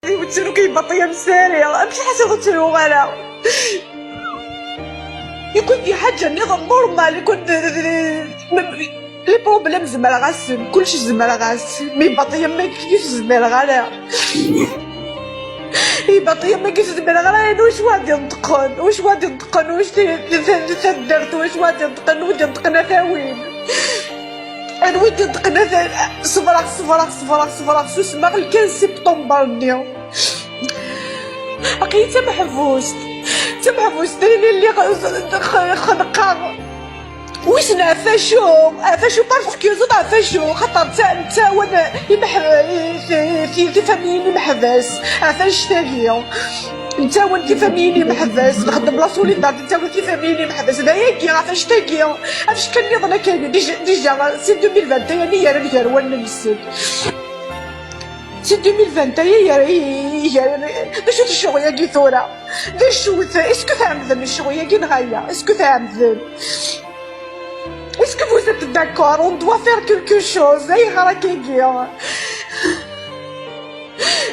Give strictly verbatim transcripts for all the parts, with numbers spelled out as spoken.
Yettru-k ibaṭi amsari, amek ḥsiɣ ur ttruɣ ara? Ikun di ḥaǧa nniḍen normal, ikun d, d, d, d, les problèmes zemreɣ-asen, kullec zemreɣ-as, mi baṭi am wagi ur s-zmireɣ ara. Ibaṭi am wagi ur s-zmireɣ ara, yani wacu ad d-ineṭqen, wacu ad d-ineṭqen, wacu di, di, di, di taddart, wacu ad d-ineṭqen, ur d-ineṭqen ad t-awin. Anwa i d-ineṭqen ad, ṣebreɣ, ṣebreɣ, ṣebreɣ, ṣebreɣ, susmeɣ, lkan september-nni. Aql-i d tameḥbust, d tameḥbust, ayen lliɣ xenqeɣ. Wissen ɣef acu, ɣef acu parce que ẓid ɣef acu, xaṭer netta-, nettawen imeḥ-, ti-, ti-, tifamiyin imeḥbas, ɣef annect-agi. Nettawen tifamiyin imeḥbas, nxeddem la solidarité, nettawi tifamiyin imeḥbas. D ayagi, ɣef annect-agi, annect kan nniḍen akka, déjà, déjà, si deux mille vingt et un i yerran gar wallen-nsen. Si deux mille vingt et un i yerran, i, i, i yerran, d acu-t ccɣel-agi tura? D acu-t? Est-ce que tɛemdem ccɣel-agi neɣ ala? Est-ce que tɛemdem? Est-ce que vous êtes d'accord? On doit faire quelque chose. Ayɣer akkagi?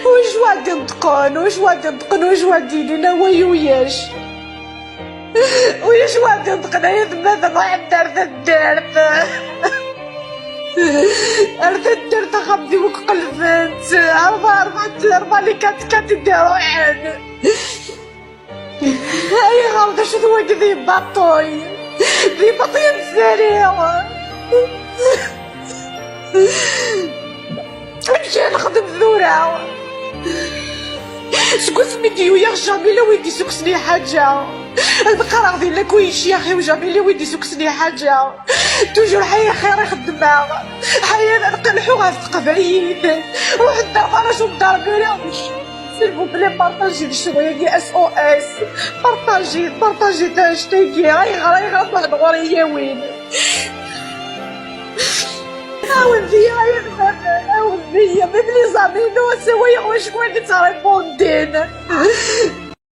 Wacu ad d-ineṭqen? Wacu ad d-ineṭqen? Wacu ad d-inin? Away uyac. Wacu ad d-ineṭqen? Ay atma, ad nruḥ ar taddart. Ar taddart, axxam di wi qelbent. Arba, arba, arba les quatre quatre i d-iruḥen. Ayɣer, d acu-t wagi d ibaṭuy? D ibaṭuy amsari. Amek ara nexdem tura? Seg wasmi d-yuyaɣ Jamil a wi d-isuksen i ḥaǧa. Ad qqareɣ di lakul icyax-iw Jamil a wi d-isuksen i ḥaǧa. Toujours ḥaya xir i xeddmeɣ. Ḥaya ad qelḥuɣ ɣef teqbaylit. Ruḥ-d ar ɣer acu n ddar mira. S'il vous plaît, partagez lecɣal-agi, S O S. Partagez, partagez tagi. Ayɣer, ayɣer ad ruḥen ɣur-i yawin? Awen-d-iyi, ay lfan, awen-d-iyi. Même les amis, non, c'est vrai, je crois que ça répond.